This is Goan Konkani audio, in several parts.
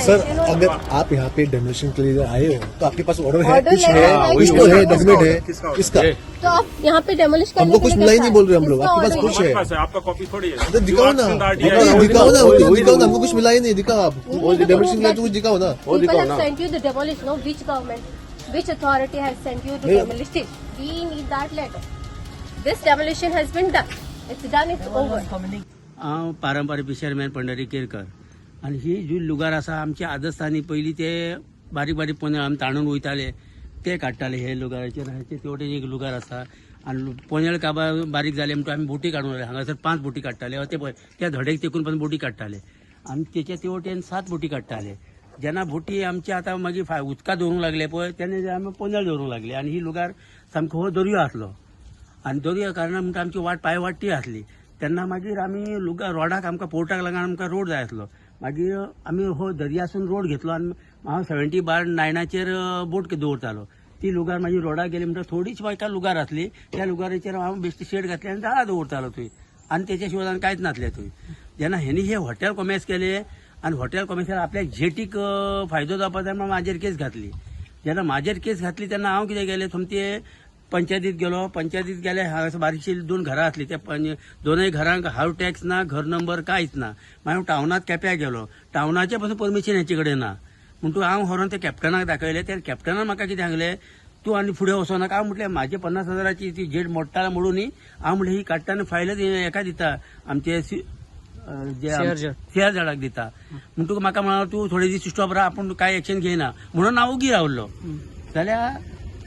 सर, अगर आप यहाँ पे डेमोलिशन के लिए आए हो तो आपके पास ऑर्डर है? Order कुछ letter है? है, कुछ तो है, डॉक्यूमेंट है किसका? तो आप यहाँ पे डेमोलिश करने हमको के कुछ लिए मिला ही कैसा नहीं है? बोल रहे हम लोग। किसका आपके पास order कुछ है? है? पास है, आपका कॉपी थोड़ी है। तो दिखाओ ना, दिखाओ ना, दिखाओ ना, हमको कुछ मिला ही नहीं। दिखाओ आप डेमोलिशन के लिए तो कुछ दिखाओ ना। People have sent you the demolish. No, which government, which authority has sent you to Yeah. Demolish this? We need that letter. This demolition has been done. It's done. It's over. हांव पारंपारीक फिशरमॅन पंढरी केरकर आनी ही जी लुगार आसा आमच्या आदस्थानी पयलीं ते बारीक बारीक पोनेळ आमी ताणून वयताले ते काडटाले. हे लुगाराचेर हेचे ते वटेन एक लुगार आसा आनी पोनेळ काबार बारीक जाले म्हणटकीर आमी बोटी काडून हाडले. हांगासर 5 बोटी काडटाले, ते पळय त्या धडेक तेकून पासून बोटी काडटाले आनी तेच्या ते वटेन 7 बोटी काडटाले. जेन्ना बोटी आमची आतां मागीर उदकां दवरूंक लागले पळय तेन्ना आमी पोनेळ दवरूंक लागले आनी ही लुगार सामको हो दर्यो आसलो आनी दर्या कारणान म्हणटा आमची वाट पांय वाटटी आसली. तेन्ना मागीर आमी लुगार रोडाक आमकां पोर्टाक लागून आमकां रोड जाय आसलो. मागीर आमी हो दर्यासून रोड घेतलो आनी हांव 70/9 बोट दवरतालो. ती लुगार मागीर रोडाक गेली म्हणटा थोडीच एका लुगार आसली, त्या लुगाराचेर हांव बेश्टी शेड घातली आनी जाळां दवरतालो थंय आनी तेच्या शिवाय आनी कांयच नासलें थंय. जेन्ना हेणी हे हॉटेल कॉमेर्स केले आनी हॉटेल कॉमेर्साक आपल्या जेटीक फायदो जावपा जाय म्हणून म्हाजेर केस घातली. जेन्ना म्हाजेर केस घातली तेन्ना हांव कितें केलें, सोमतें पंचायतीत गेलो. पंचायतीत गेले, हांगा बारीकशी 2 घरां आसली, त्या दोनय घरांक हाव टॅक्स ना, घर नंबर कांयच ना. मागीर हांव टावनांत केप्यां गेलो, टावनाचें पासून परमिशन हेचे कडेन ना. म्हणटू हांव व्हरोन त्या कॅप्टनाक दाखयलें. त्या कॅप्टनान म्हाका कितें सांगलें, तूं आनी फुडें वचोनाका. हांव म्हटलें म्हाजे 50 हजाराची ती जेट मोडटा म्हणून न्ही, हांव म्हटलें ही काडटा आनी फायलच हेका दिता आमचे सीआर झाडाक दिता. म्हणटकूच म्हाका म्हणलो तूं थोडे दीस स्टॉप राव, आपूण कांय एक्शन घेयना म्हणून हांव ओगी रावलो. जाल्यार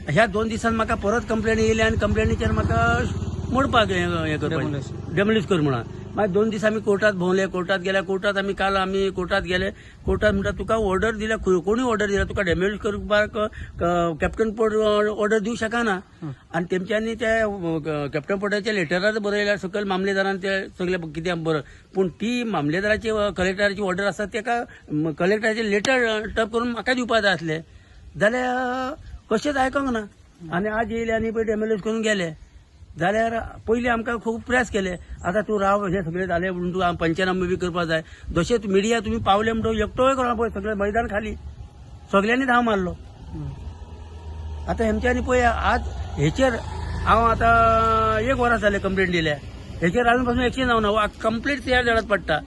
ह्या 2 दिसान म्हाका परत कंप्लेन येयली आनी कंप्लेनीचेर म्हाका मोडपाक हें करपाक डेमोलिश कर म्हणून. मागीर 2 दीस आमी कोर्टात भोंवले. कोर्टात गेल्या, कोर्टात आमी काल आमी कोर्टात गेले. कोर्टात म्हणटा तुका ऑर्डर दिल्या, कोणी ऑर्डर दिल्या तुका डेमोलिश करपाक कॅप्टन पोर्ट ऑर्डर दिवंक शकना. आनी तेमच्यांनी ते कॅप्टन पोर्टाच्या लेटरार बरयल्या सकयल मामलेदारान ते सगळे कितें बरय, पूण ती मामलेदाराची कलेक्टराची ऑर्डर आसा तेका कलेक्टराचे लेटर टप करून म्हाका दिवपा जाय आसले. जाल्यार कशेंच आयकोंक ना आनी आज येयले आनी पळय डेमोलिश करून गेले. जाल्यार पयलीं आमकां खूब प्रेस केले, आतां तूं राव हें सगळें जालें म्हणून तूं पंचनामे बी करपा जाय. जशें मिडिया तुमी पावले म्हणटकच एकटोय करून पळय सगळें मैदान खाली, सगळ्यांनी धांव मारलो. आतां हेमच्यांनी पळय आज हेचेर हांव आतां 1 वरां जालें कंप्लेन दिल्या, हेचेर अजून पासून एक्शन जावना. कंप्लीट तयार जाल्यार पडटा,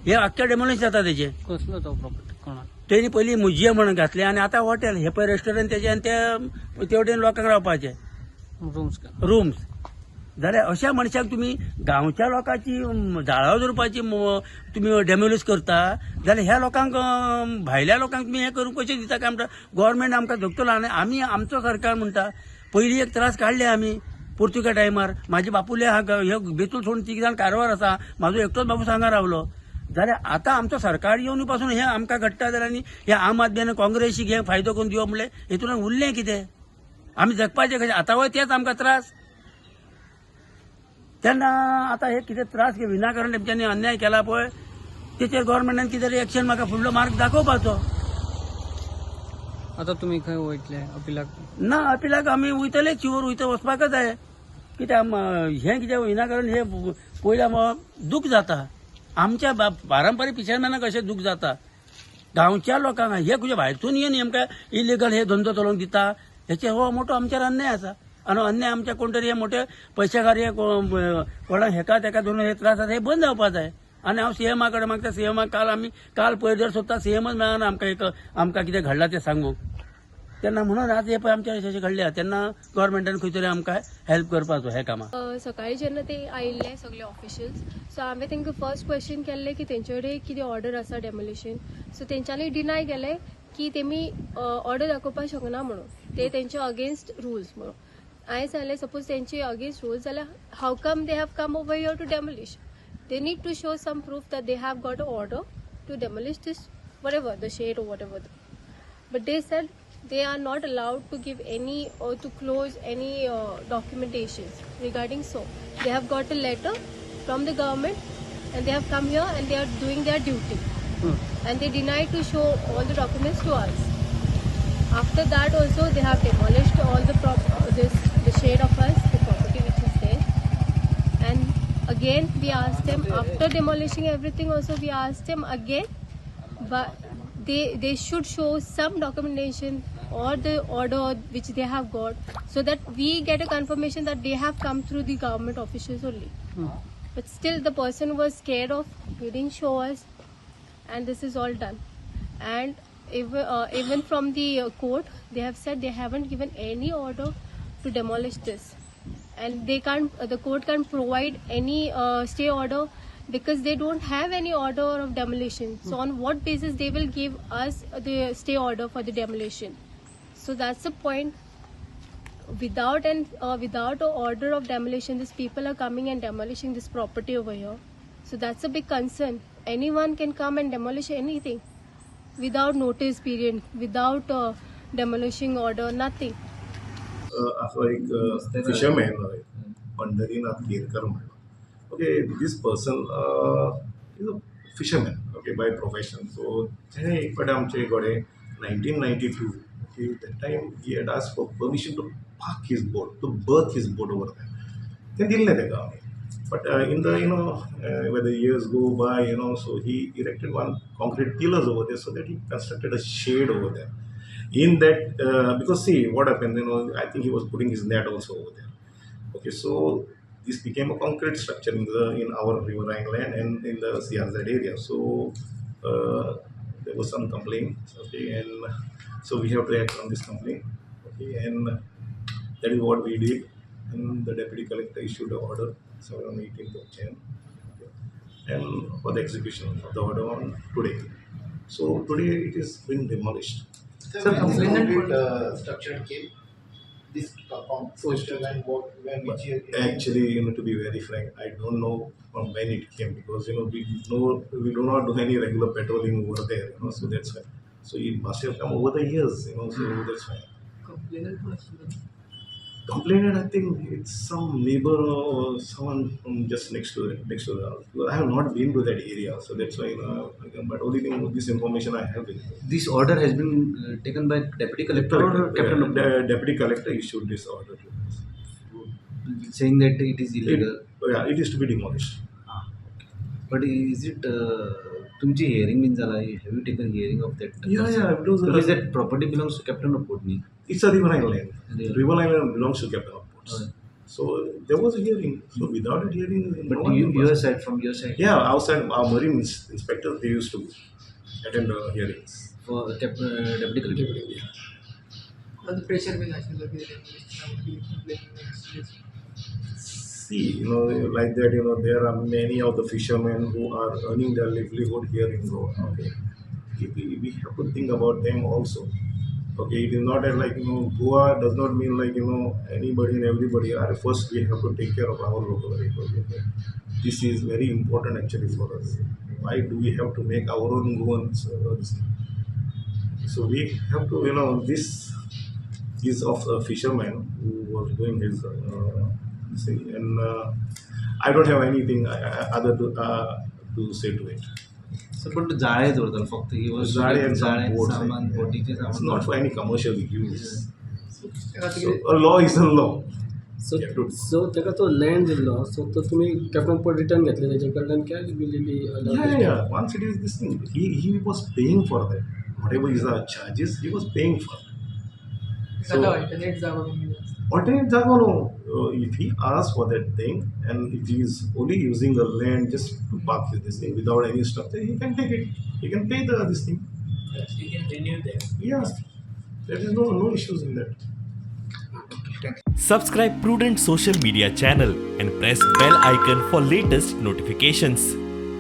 हे आख्खें डेमोलिश जाता तेजें. कसलो तो प्रॉपर्टी कोणाक? तेणी पयलीं म्युझियम म्हणून घातलें आनी आतां हॉटेल हे पळय रेस्टॉरंट तेजें आनी ते वटेन लोकांक रावपाचें रूम्स? रूम्स. जाल्यार अशा मनशाक तुमी गांवच्या लोकांची जाळां दवरपाची तुमी डेमोलिश करता जाल्यार ह्या लोकांक भायल्या लोकांक तुमी हें करूंक कशें दिता काय म्हणटा. गव्हर्मेंट आमकां धकतलो आनी आमी आमचो सरकार म्हणटा. पयलीं एक त्रास काडले आमी पुर्तुगेज टायमार. म्हाजे बापुले हे बेतूल सोडून 3 जाण कारवार आसा, म्हाजो एकटोच बापूस हांगा रावलो. जाल्यार आतां आमचो सरकार येवन पासून हें आमकां घडटा जाल्यार आनी हे आम आदमी आनी काँग्रेसीक हें फायदो करून दिवप म्हणलें हेतून उरलें कितें? आमी जगपाचें कशें? आतां वय तेच आमकां त्रास. तेन्ना आतां हे कितें त्रास विनाकारण तेमच्यांनी अन्याय केला पळय तेचेर गव्हर्मेंटान कितें तरी एक्शन म्हाका फुडलो मार्ग दाखोवपाचो. आतां तुमी खंय वयतले अपिलाक? ना, अपिलाक आमी वयतले, शिवर वयता, वचपाकच जाय. कित्याक हें कितें विनाकारण हें पयल्या दूख जाता आमच्या पारंपारीक फिशरमॅनाक कशें दूख जाता गांवच्या लोकांक. हे तुज्या भायरसून येवन आमकां इलिगल हे धंदो चलोवंक दिता, हेचेर हो मोठो आमचेर अन्याय आसा. आनी अन्याय आमच्या कोण तरी हे मोठे पयशेकार हे कोणाक हेका तेका धरून हे त्रास आसा, हे बंद जावपा जाय. आनी हांव सीएमा कडेन मागता, सीएमाक काल आमी काल पयर जर सोदता सीएमच मेळना आमकां एक आमकां कितें घडलां तें सांगूंक. तेन्ना म्हणून आज हे पळय आमच्या अशें घडल्या तेन्ना गव्हर्मेंटान खंय तरी आमकां हेल्प करपाचो हे कामाक. सकाळी जेन्ना ते आयिल्ले सगळे ऑफिशियल्स, सो हांवें तांकां फर्स्ट क्वेश्चन केल्लें की तेंचे कडेन कितें ऑर्डर आसा डेमोलिशन. सो तेंच्यांनी डिनाय केलें की तेमी ऑर्डर दाखोवपाक शकना म्हणून, ते तेंचे अगेन्स्ट रुल्स म्हणून. हांवें सांगलें सपोज तेंचे अगेन्स्ट रुल्स जाल्यार how come they have come over here to demolish? They need to show some proof that they have got a order to demolish this whatever the shed or whatever. But they said they are not allowed to give any or to close any documentations regarding. So they have got a letter from the government and they have come here and they are doing their duty. And they denied to show all the documents to us. After that also they have demolished all the this the shade of us, the property which is there. And again we asked them, after demolishing everything also we asked them again, but They should show some documentation or the order which they have got, so that we get a confirmation that they have come through the government officials only. But still the person was scared of, he didn't show us, and this is all done. And even from the court, they have said they haven't given any order to demolish this, and they can't, the court can't provide any stay order because they don't have any order of demolition. So on what basis they will give us the stay order for the demolition? So that's the point. Without an order of demolition, these people are coming and demolishing this property over here. So that's a big concern. Anyone can come and demolish anything without notice period, without demolishing order, nothing. असो एक फिशरमॅन पंढरीनाथ केरकर म्हणून. Okay, this person is a fisherman, okay, by profession. So तेणें एक फावटी आमचे कडेन 1992, okay, that time he had asked for permission to park his boat, to berth his boat over there. तें दिल्लें ताका आमी. But in the where the years go by, so he erected one concrete pillars over there so that he constructed a shade over there. In that, because see what happened, I think he was putting his net also over there. Okay, so this became a concrete structure in our riverine land and in the CRZ area. So there was some complaint. Okay, and so we have to act on this complaint. Okay, and that is what we did. And the deputy collector issued an order, so on 18th of Jan, okay, and for the execution of the order on today. So today it has been demolished. Sir, Sir, when this complainant concrete structure came, this compound structure, when what, when which year it came? Actually, to be very frank, I don't know from when it came because we do not do any regular patrolling over there, so that's why. So it must have come over the years, so that's why. Complainant कोण आशिल्लो? Complainant, I think it's some neighbor or someone from just next to the house. I have not been to that area, so that's why. But only thing, this information I have with me. This order has been taken by deputy collector or captain of The deputy collector issued this order to us, saying that it is illegal. Yeah, it is to be demolished. But is it तुमची हिअरिंग बीन जाला? Have you taken hearing of that? Yeah, it was. Because that property belongs to captain of port न्ही? It's a riverine land. River. Riverine land belongs to Captain of Ports. Right. So there was a hearing. So without a hearing, no But one you, can your pass. side, from your side? Yeah, outside our marine inspectors, they used to attend the hearings. For deputy collector. आतां प्रेशर बीन आशिल्लो कितें demolition? See, like that, there are many of the fishermen who are earning their livelihood here in Goa. Okay, if we have to think about them also. Okay, it is not that like Goa does not mean like anybody and everybody. First, we have to take care of our local people. Okay, this is very important actually for us. Why do we have to make our own Goans? This thing? So we have to, this is of a fisherman who was doing his this thing, and I don't have anything other to say to it. Sir, पण तो जाळे दवरतालो फक्त, he was जाळे and some जाळे boats, सामान, yeah. बोटीचें It's सामान. Not for any commercial use. ताका So a law is a law. So Yeah, dude. So ताका तो लँड दिल्लो, सो तो तुमी कॅप्टन पोर्ट रिटर्न घेतले तेजे कडल्यान काय will be Yeah. Once it is this thing, he was paying for that. Whatever is our charges, he was paying for that. So alternate जागो बीन कितें आसा? Alternate जागो no. If he asks for that thing and if he is only using the land just to park his this thing without any structure, he can take it. He can pay the this thing. He can renew that. Yes, there is no issues in that. Subscribe Prudent Social Media channel and press bell icon for latest notifications.